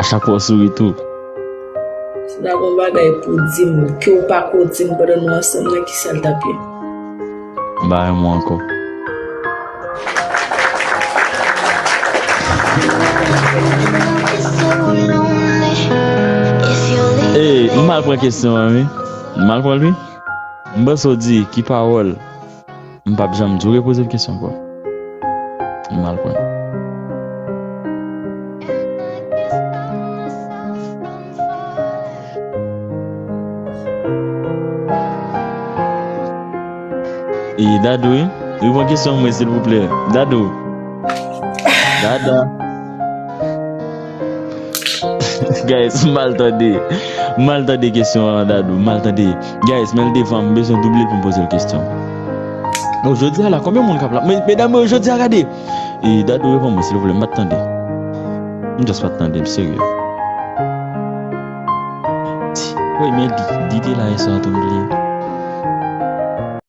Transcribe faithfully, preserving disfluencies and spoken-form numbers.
A chak fwa w souri tou. Si w ta gen yon bagay pou w di m, ke w pa ko di m pandan nou ansanm nan, ki sa l t ap ye? M pa renmen w ankò. Ee, m mal pran kesyon an, wi. M mal pran l, wi. M panse w di ki pawòl. M p ap janm di w repoze m kesyon ankò. M mal pran. E Dadou, wi. Reponn kesyon mwen, silvouplè. Dadou. Dada. Guys, m mal tande. M mal tande kesyon an, Dadou. M mal tande. Guys, men l devan, m bezwen double l pou m poze l kesyon. Bon, jodi a la, konbyen moun k ap la? Men, medam yo, jodi a, gade. E Dadou, reponn mwen, silvouplè, m pa t tande. M just pa t tande, m serye. Ti, woy, men li, li te la yè swa tou, m bliye.